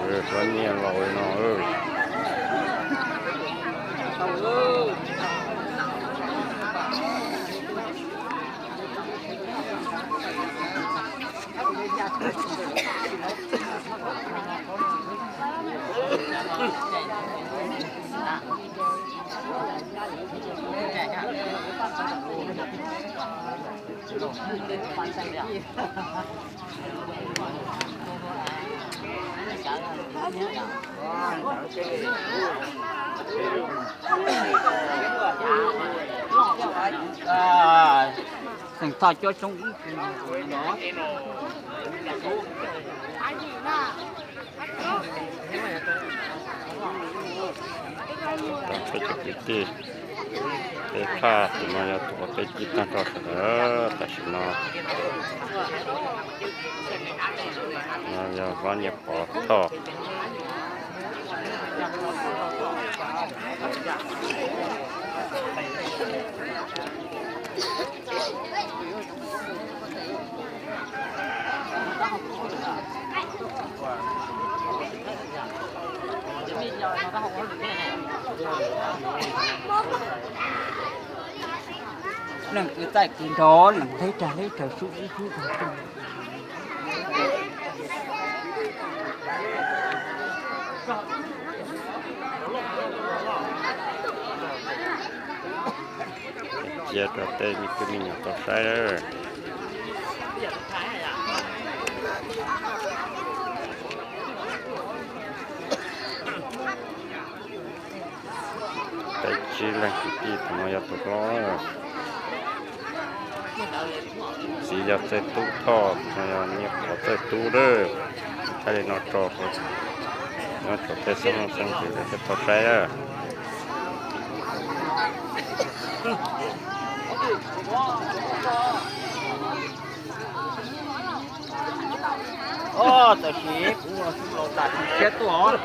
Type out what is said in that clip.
Hlub nyiaj laus li no. Xeem Thoj cuab coob ib tug no. Peb cov kwv tij, peb phaj tus no yog tus uas peb cim tag nrho sawv daws tam sim no. No yog Hlob Nyiaj Pov Thoj. Neeg kwv txaij kwv nraug, neeg hleb rag hleb rag. Cia rau tej me tub me nyuam tau saib. Peb tsib leeg kwv tij, tus no yog tus hlob. Txiv yog Txawj Tub Thoj, tus no yog Nyiaj Pov Txawj Tub lawm. Thaij li no rau, no rau tej xeeb leej xeeb ntxwv thiaj tau saib na. Tam sim kuv los tas siab tuaj.